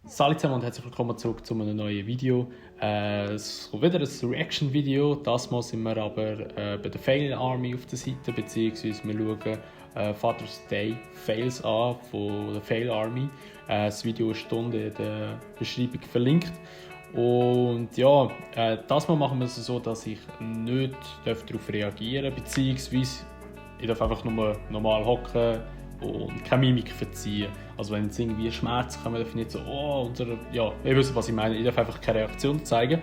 Salut zusammen und herzlich willkommen zurück zu einem neuen Video. Es kommt wieder ein Reaction-Video. Das Mal sind wir aber bei der Fail Army auf der Seite, beziehungsweise wir schauen Father's Day Fails an von der Fail Army. Das Video ist unten in der Beschreibung verlinkt. Und ja, das Mal machen wir es so, dass ich nicht darauf reagieren darf, beziehungsweise ich darf einfach nur normal hocken und keine Mimik verziehen. Also wenn jetzt irgendwie Schmerz kommt, darf ich nicht so, oder ja, ihr wisst, was ich meine. Ich darf einfach keine Reaktion zeigen.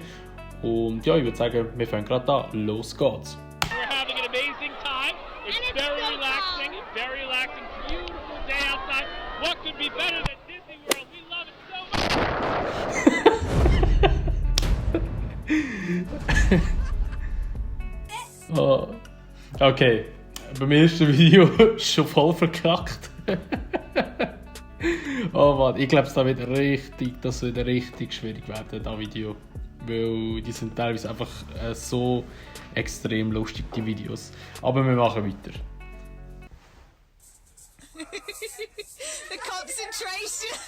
Und ja, ich würde sagen, wir fangen gerade an. Los geht's. We're having an amazing time. It's very relaxing, beautiful day outside. What could be better than Disney World? We love it so much. Oh. Okay, beim ersten Video schon voll verkackt. Oh Mann, ich glaube, das wird richtig schwierig werden, das Video. Weil die sind teilweise einfach so extrem lustig, die Videos. Aber wir machen weiter. The concentration.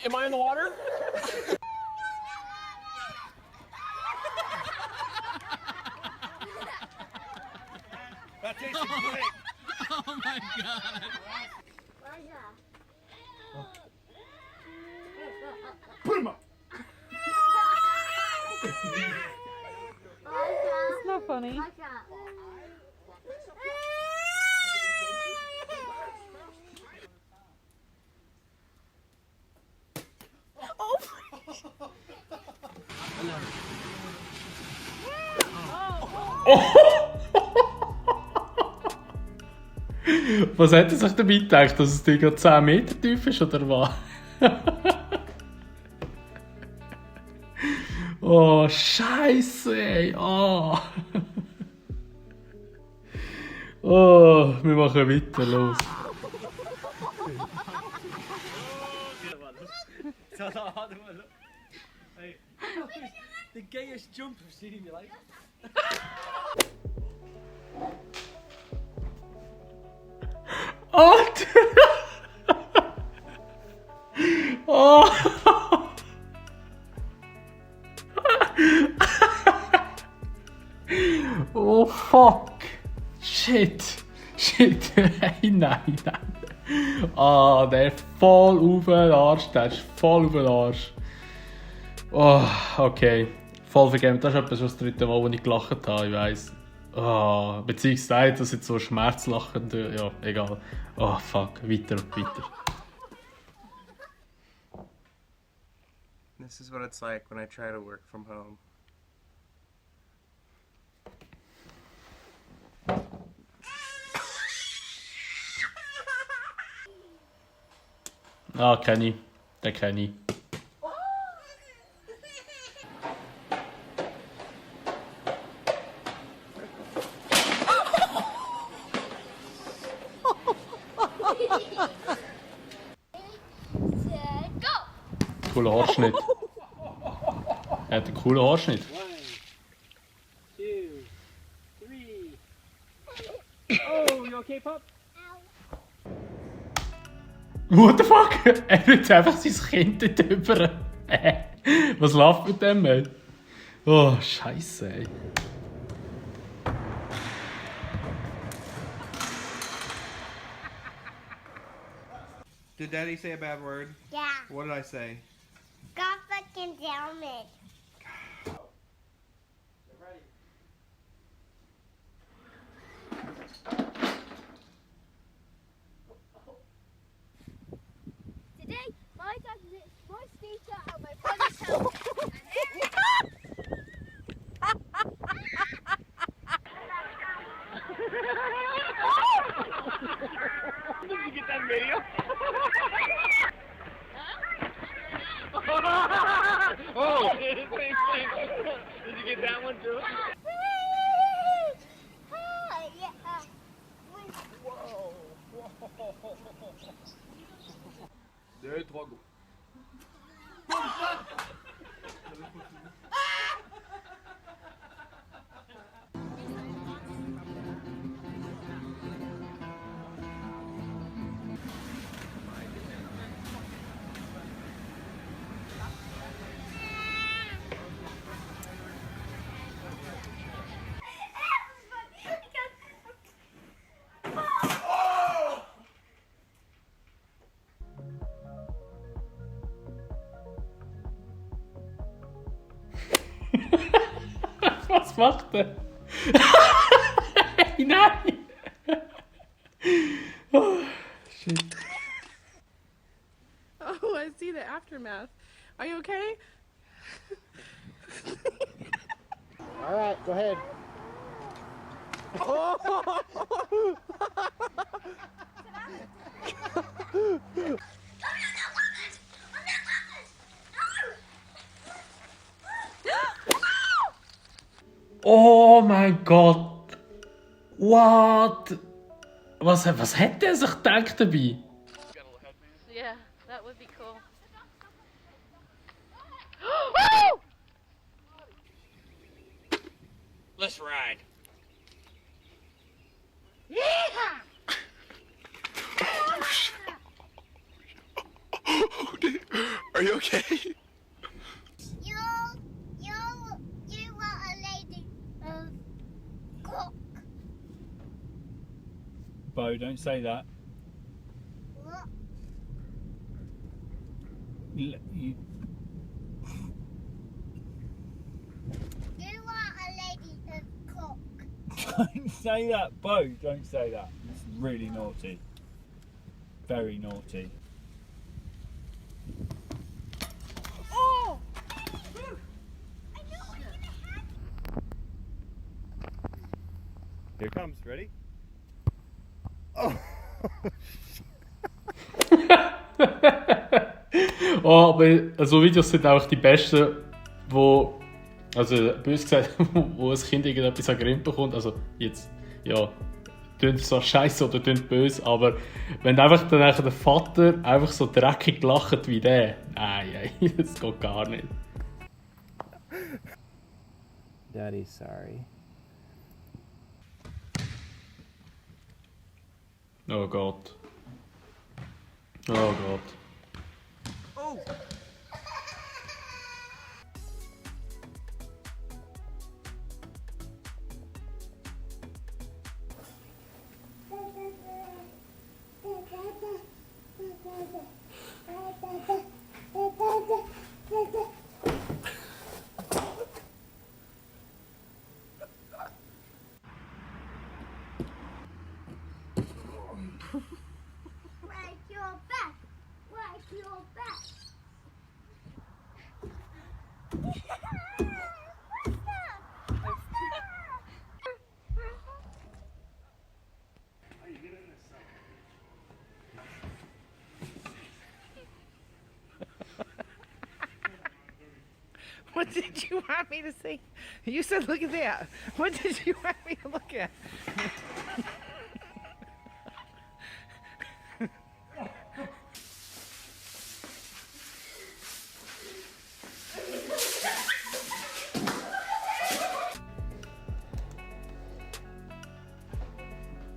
Am I in the water? That tasted great. Oh my god. Put him up. It's not funny. Was hat er sich dabei gedacht, dass es Ding 10 Meter tief ist, oder was? Oh, Scheiße, ey. Oh. Oh, wir machen weiter, los. The gayest jump I've seen in your life. Alter! Oh! Oh fuck! Shit! Hey, nein! Ah, der ist voll auf den Arsch, der ist voll auf den Arsch. Oh, okay. Voll vergeben. Das ist etwas, das dritte Mal, wo ich gelacht habe, ich weiss. Oh, beziehungsweise, das ist so schmerzlachend. Ja, egal. Oh, fuck. Weiter. This is what it's like when I try to work from home. Ah, kenne ich. Den kenne ich. Cooler Haarschnitt. Er hat einen coolen Haarschnitt. 1, 2, 3. Oh, you okay, Pop? What the fuck? Er wird einfach sein Kind dort drüber. Was läuft mit dem, ey? Oh, Scheiße, ey. Did Daddy say a bad word? Yeah. What did I say? God fucking damn it. Today, my dad lit my speaker at my brother's house. Did you get that video? Oh! Did you get that one too? Yeah. There Hey, Drago. Was macht er? Hey, nein! Oh, shit. Oh, I see the aftermath. Are you okay? All right, go ahead. Oh mein Gott! What? Was hat der sich gedacht dabei? Yeah, that would be cool. Let's ride. Are you okay? You are a lady of cock. Bo, don't say that. What? You, You are a lady of cock. don't say that, Bo. Don't say that. It's really naughty. Very naughty. Oh! Here it comes. Ready? Oh, aber so Videos sind auch die besten, wo, also bös gesagt, wo ein Kind irgendetwas an Grind bekommt. Also jetzt, ja, tönt so scheiße oder tönt böse, aber wenn einfach dann der Vater einfach so dreckig lacht wie der, nein, das geht gar nicht. Daddy's sorry. Oh Gott. Oh Gott. Where's your back? Where's your back? What's that? What did you want me to see? You said, look at that. What did you want me to look at?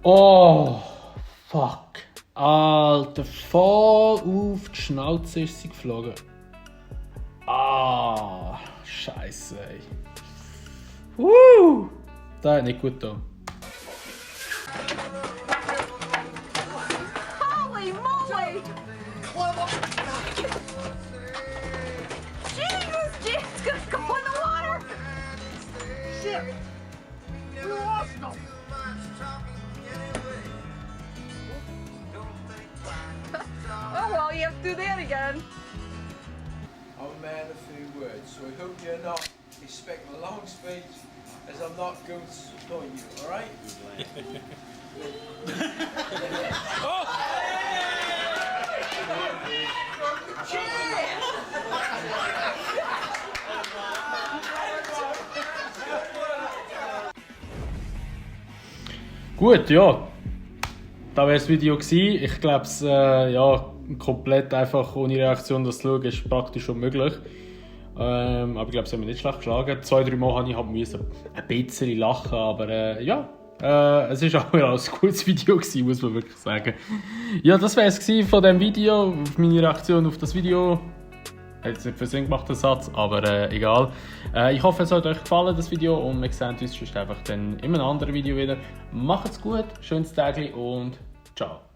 Oh, fuck. Alter, voll auf die Schnauze ist sie geflogen. Ah, scheiße, ey. Das hat nicht gut getan. Holy moly! Jesus, Jesus, gonna go in the water! Shit! We lost them! Oh well, you have to do that again. I'm a man of few words, so I hope you're not expecting a long speech, as I'm not going to support you, alright? Gut, ja. Das wäre das Video gewesen. Ich glaube, ja, komplett einfach ohne Reaktion das zu schauen, ist praktisch unmöglich. Aber ich glaube, sie haben mich nicht schlecht geschlagen. 2-3 Mal musste ich ein bisschen lachen, aber ja. Es war auch ein gutes Video gewesen, muss man wirklich sagen. Ja, das war es von diesem Video. Meine Reaktion auf das Video. Hat jetzt nicht viel Sinn gemacht, der Satz, aber egal. Ich hoffe, es hat euch gefallen, das Video. Und wir sehen uns sonst einfach dann in einem anderen Video wieder. Macht's gut, schönes Tag und ciao.